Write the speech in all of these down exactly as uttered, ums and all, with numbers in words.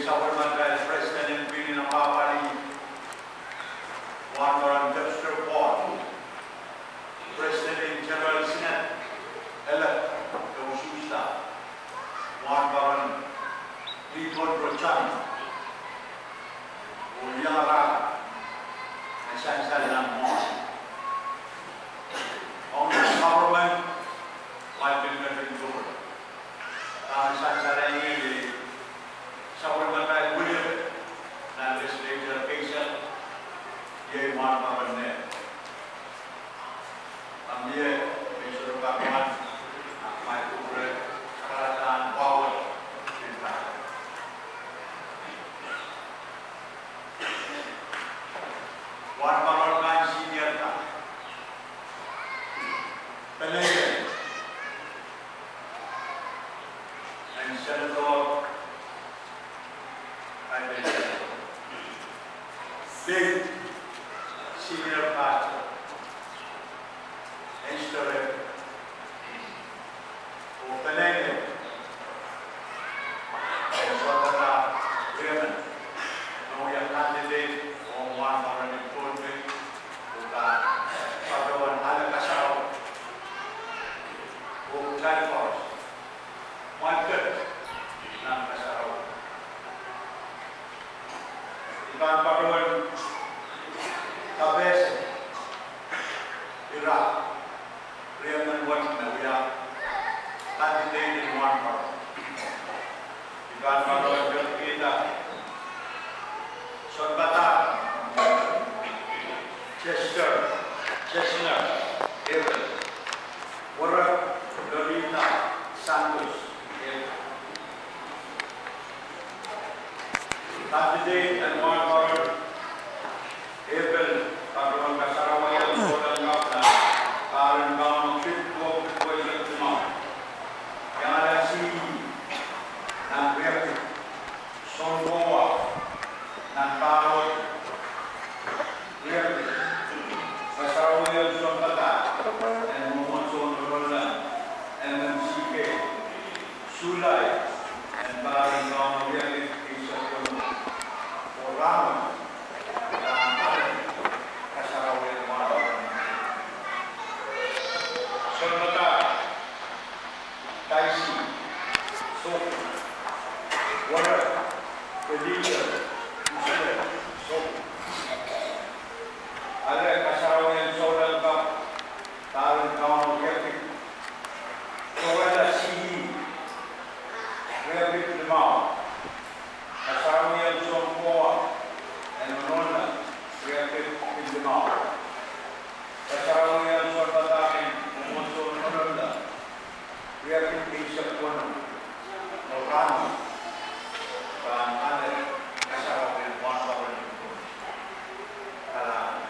Sapwellimatail President en Pwihn en Apwahpwalih, Wahnpoaron Dexter Paul, President en General Synod elect, Dr. Susa, Wahnpoaron Lipon Rochang, oh iangahki me sansal nan mwohn, ong nan government, Michael Metin Dole. Dahme sansal ahneki, sapwellimatail wilier nan legislature eisek, iei Wahnpoaron Neh. Ahmw ie, me sohte pahn, ahmw ie kupwure, kalahngan, wahwet, pil pahn. Wahnpoaron kan senior kan. Peneinei en Senator Patrick, State Senior Pastor Esther, oh peneinei en Sounpadahk Riemen, me wia candidate ong wahnpoaron en Pohnpei, oh pahn patohwan ale kasarawi oh kitail koaros mwail ket nan kasarawi. I pahn patohwan kapehse ira Riemen wet me wia candidate en wahnpoaron. I pahn patohwan pekihda Sounpadahk Chester Chesner Ewel, werek Lolita Santos Ewel. Candidate en wahnpoaron Ewel patohwan kasarawien souleng kapw nan pahr en Kauno kid duwepwukat duweisek limau. Iangala sie nan riekid, sounkowa nan pahr wet, riekid, kasarawien sounpadahk en mwomwohdiso en Onoulahn, M M C K, Sulai en pahr en Kauno riekid eisek weneu. Oh rahnwet, pahn ale kasarawien wahnpoaron. Sounpadahk Daisy Sopu, werek Eliezer Israel Sopu. Ale kasarawien souleng kapw, pahr en Kauno riekid, Joella Sihie, riekid limau. Kasarawien sounkowa en Onoulahn, riekid limau. Kasarawien sounpadahk en mwomwohdiso en Onoulahn, riekid eisek weneu. Oh rahnwet, pahn ale kasarawien wahnpoaron. Kalahngan.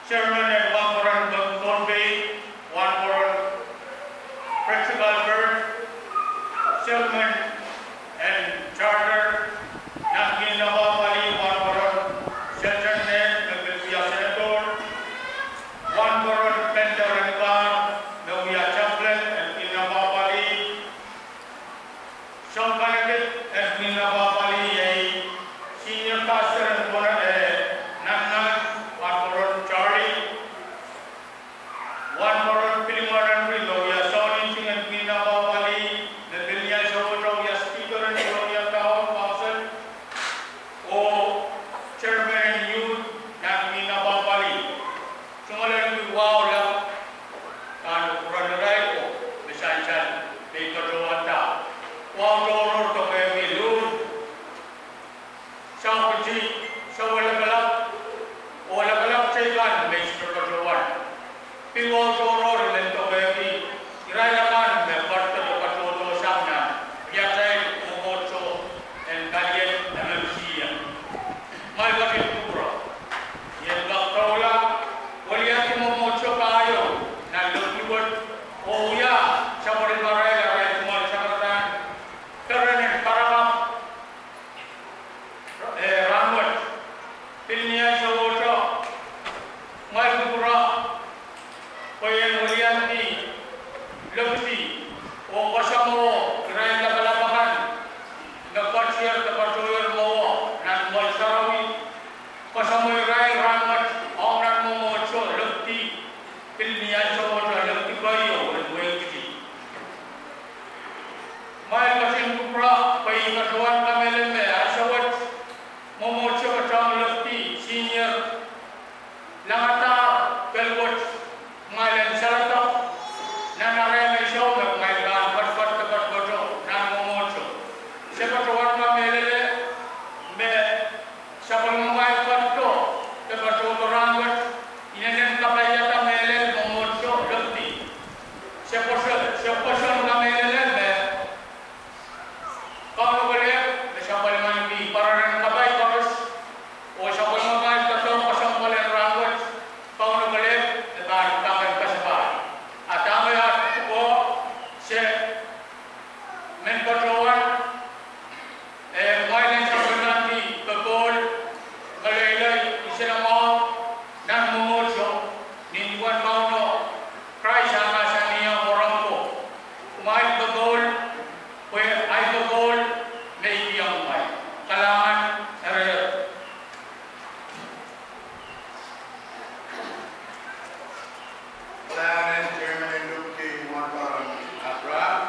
Chairman en Wahnpoaron Pohnpei, Wahnpoaron Frederick Albert, Chairman en Charter, nan Queen Naval Valley, Wahnpoaron Shelton Ned, me pil wia Senator, Wahnpoaron Pender Renipahr, me wia Chaplain en Queen Naval Valley, Sounkanekid en Queen Naval Valley, iei Senior Pastor en Kona, eh, Nannang, Wahnpoaron Charlie, Wahnpoaron Pilimon Henry, me wia Soun Inting en Queen Naval Valley, me pil ni ansou wet wia Speaker en Kolonia Town Council, oh Chairman en Youth nan Queen Naval Valley. Tungoalenki wahu lap kan kupwuren irail oh me sansal me I patohwanda. Wahu tohrohr doadoahk, Lur, Saukiti, Sawa Lapalap, oh lapalap teikan me I patohwan. Pil wahu tohrohr I men doadoahk irail akan me patohdo, patohdo sang nan riatail mwomwohdiso en palien M M C M. Mwail ketin kupwure. I en kak doula weliandi mwomwohdiso pahieu nan Lepidi wet oh wia sapwellimarail arail tungoal sakaradahn peren en parakapw, eh, rahnwet. Pil ni ansou wet, mwail kupwure pwe I en weliandi Lepidi oh kasamwowo irail lapalap akan me ketier de patohwer mwowe nan mwoahl sarawi. Kasamwo irail rahnwet ong nan mwomwohdiso Lepidi, pil ni ansou wet Lepidi keieu en wehi Lepidi. Mwail ketin kupwure pwe I patohwan kamehlele me ansou wet mwomwohdiso patehng Lepidi Senior langadahr pil wet, mwail en saledek nan arail me show me mwail pahn patopato, patopato nan mwomwohdiso. Se patohwan kamehlele me sapwellimamwail patohdo de patohdo rahnwet, inenen kapaiada mehlel mwomwohdiso Lepidi. Se pwoson, se pwoson kamehlele me Kauno kelehpw me sapwellimaniki pwararen kapai koaros, oh sapwellimamwail doadoahk kesempwal en rahnwet, Kauno kelehpw me pahn kak en kasapahl. A dahme aht pwukoa, se men patohwan, eh, mwail en sapwellimaniki popohl, ngeleilei, nsenamwahu nan mwomwohdiso, ni duwen Kauno Krais ah mahsanih rong ko, mwail popohl, pwe ahi popohl me I kihong kumwail. Kalahngan, ereor. Kalahngan, Chairman en Lepidi, Wahnpoaron Abraham.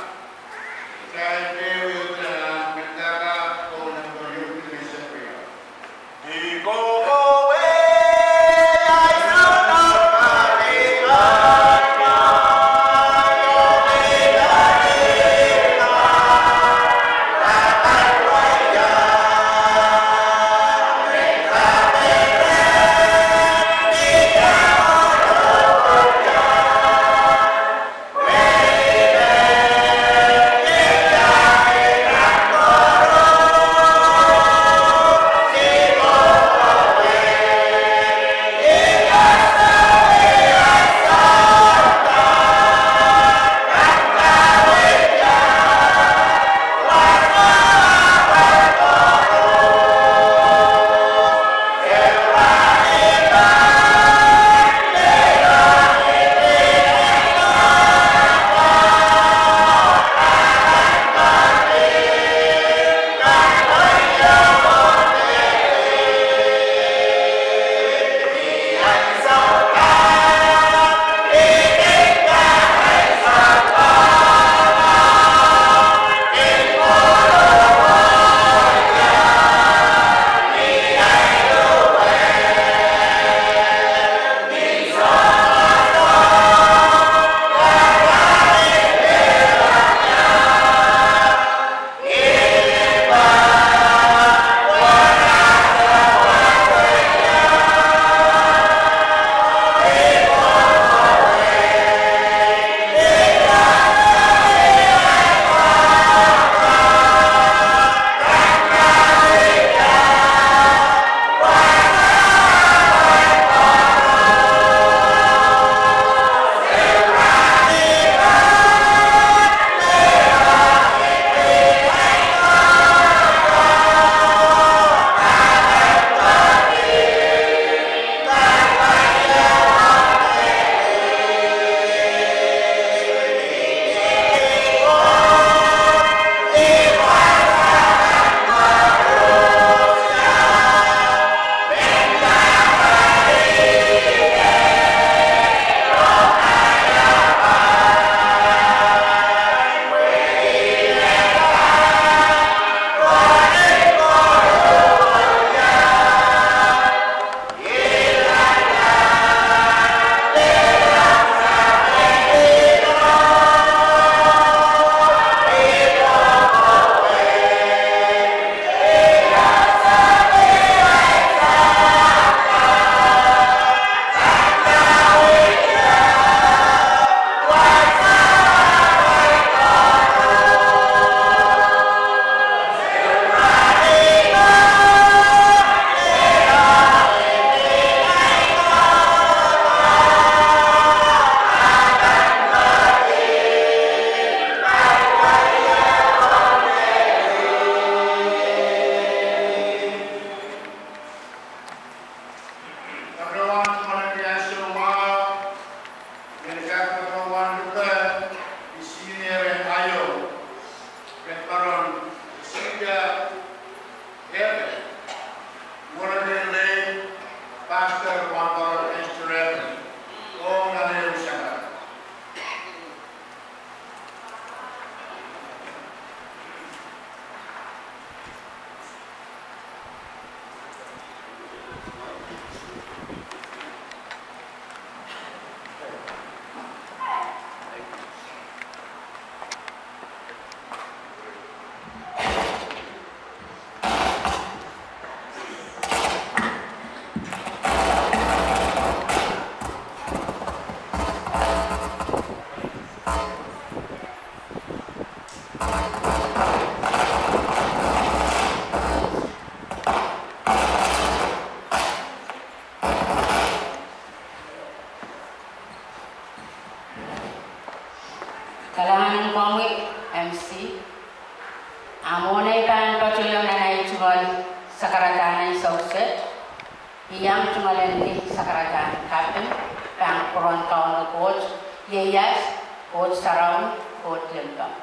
I iang tungoalenki sakaradahn kaping pahn kupwuren Kauno Koht, ieias, Koht Sarawi, Koht limpoak.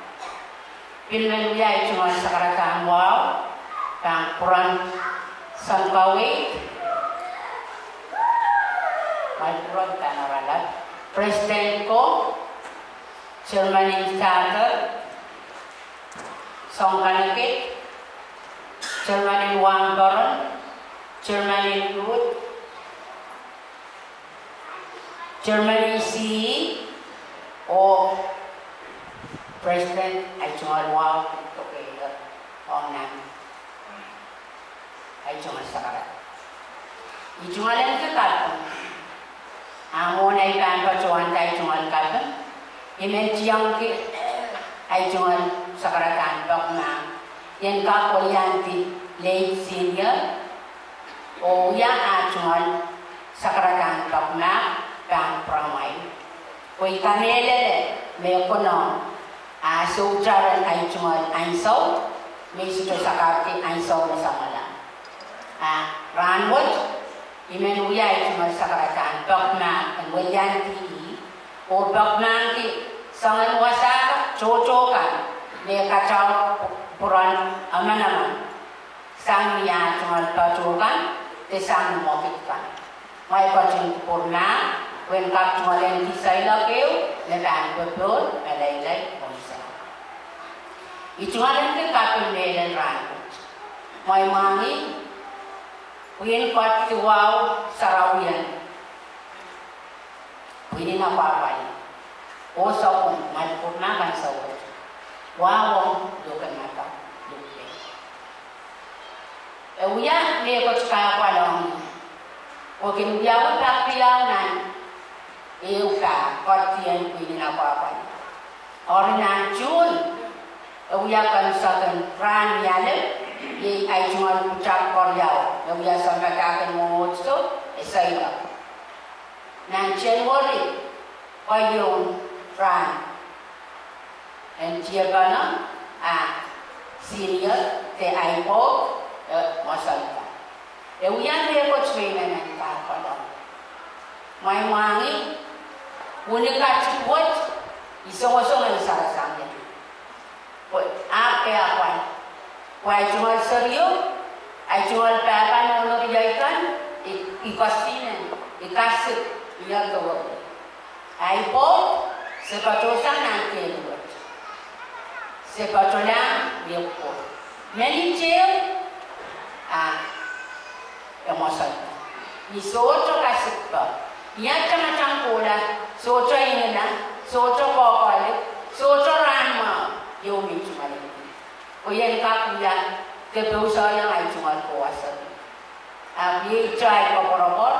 Pil men wia ei tungoal sakaradahn wahu pahn kupwuren Sounkaweid, Malipurok, Panouralap, President ko, Chairman en Sahter, Sounkanekit, Chairman en Wahnpoaron, Chairman en Youth, Chairman en C E, oh President, ei tungoal wahu, okay, ong nan ei tungoal sakaradahn. I tungoalenki kaping, a mwohn ei pahn patohwanda ei tungoal kaping, I men tiongki ei tungoal sakaradahn poakmahk, ien kak weliandi late senior, oh wia ah tungoal sakaradahn poakmahk pahn kupwuramwail. Pwe I kamehlele me konehng ah soutaren ei tungoal ansou, me I sohte sakarki ansou me samwala. Ah rahnwet, I men wia ei tungoal sakaradahn poakmahk en weliandi ih, oh poakmahkki soangen wasa tohto kan me kataun kupwuren emenemen sang ni ah tungoal patohwan de sang ni mwekid kan. Mwail ketin kupwur mahk pwehn kak tungoalenki seiloak ehu me pahn popohl, meleilei, oh misa. I tungoalenki kaping mehlel rahnwet. Mwail mwahngih, pwihn Kediwahu Sarawien, pwihn en Apwapwalih, oh sapwung Malipurok kan, sapwung wahu ong Luhk en Madam Lukpe. E wia mehkot kahpwal ong ih, pwe kin wiawi pak riau nan ehu pah, kohdien pwihn en Apwapwalih. Eri nan June, e wia kenseken rahn miale, iei ei tungoal pwutak keriau, me wia sounpadahk en mwomwohdiso, e seiloak. Nan January, keieun rahn en tiepene, ah senior de ei pwoud, eh, mwoasalda. E wia mehkot me I men en kahpwal ong. Mwail mwahngih, wini katik wet, I songosong en sarasang ie. Pwe ahpw e apwal, pwe ei tungoal serio, ei tungoal pahpa nohno riei kan, I, I kesihnen, I kasik, I iang kawauwih. Ei pwoud, se patohsang nan kehn wet. Se patohlahng ie kupwur. Mehn teio, ah, e mwoasalda. Ni sohte kasikpe, ni atamatang kohla, sohte inene, sohte koakoahlik, sohte rahn mwahu, ieu me I tungoalenki. Pwe I en kak wia, de pousoiong ei tungoal kowaso. Ahpw iei ei koapworopwor,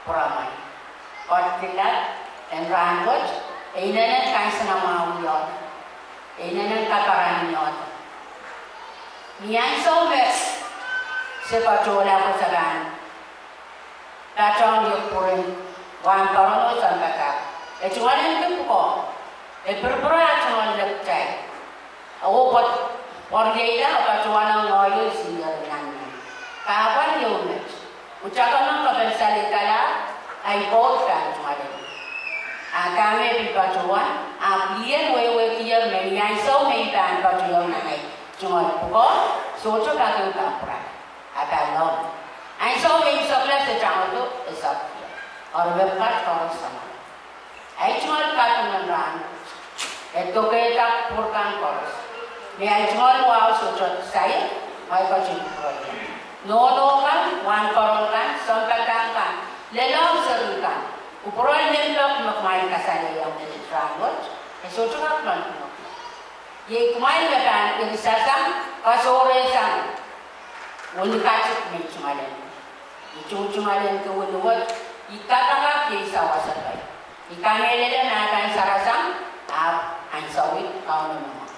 pwuramwail. Kohdihla, en rahnwet, e inenen kansenamwahu iohte, e inenen kaparanih iohte. Ni ansou me se patohla pwe se pahn patohwan ie kupwuren wahnpoaron oh sounpadahk, e tungoalenki pwukoa, e piripir ah tungoal nektai, oh pwe, pwarieila oh patohwan ong ngehi oh senior nan nan. Kahpwal ieu met, pwutak emen kapehn salehdala, ei pwoud pahn tungoalenki. A dahme e pil patohwan, ahpw I en wehwehkier me ni ansou me I pahn patohwan nan ei tungoal pwukoa, sohte pak ehu pahn pwurala. A pahn lon ansou me I sokla se tangodo, e sokla. Eri mepwukat koaros samwala. Ei tungoal kaping en rahn, e dokedoke kupwur kan koaros. Me ei tungoal wahu sohte sair, mwail ketin kupwurei. Nohno kan, wahnpoaron kan, sounpadahk kan, lelohng seri kan, kupwuren limpoak me kumwail kasalehiong rahnwet, e sohte kak lon kupwur. Iei kumwail me pahn irisasang, kasohrehsang wini katik me I tungoalenki. I tungotungoalenki wini wet, I kapakap, iei sawasepe. I kamehlele me e pahn sarasang, ahpw ansou wet Kauno me mwahu.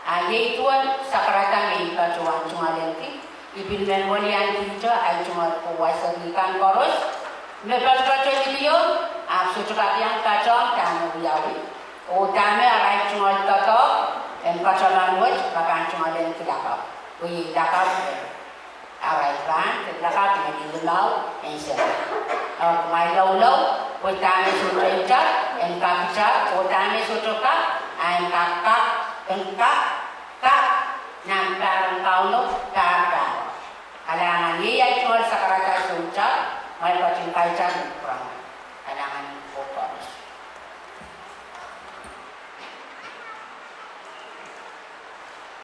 A iei duwen sakarada me I patohwan tungoalenki, I pil men weliandi ei tungoal kowaso kan koaros, me patopato lidio, ahpw sohte kak iang patohwan dahme wiawi, oh dahme arail tungoal doadoahk en kataman wet, ma pahn tungoalenki lakapw, pwe iei lakapw. Arail rahn de lakapw me limau en September. Ahpw kumwail loulou, pwe dahme sohte itar, en kak itar, oh dahme sohte kak, en kak, kak, en kak, kak, nan pahr en Kauno, pahr, pahr. Kalahngan, iei ahi tungoal sakarada soutar, kumwail ketin kaitar.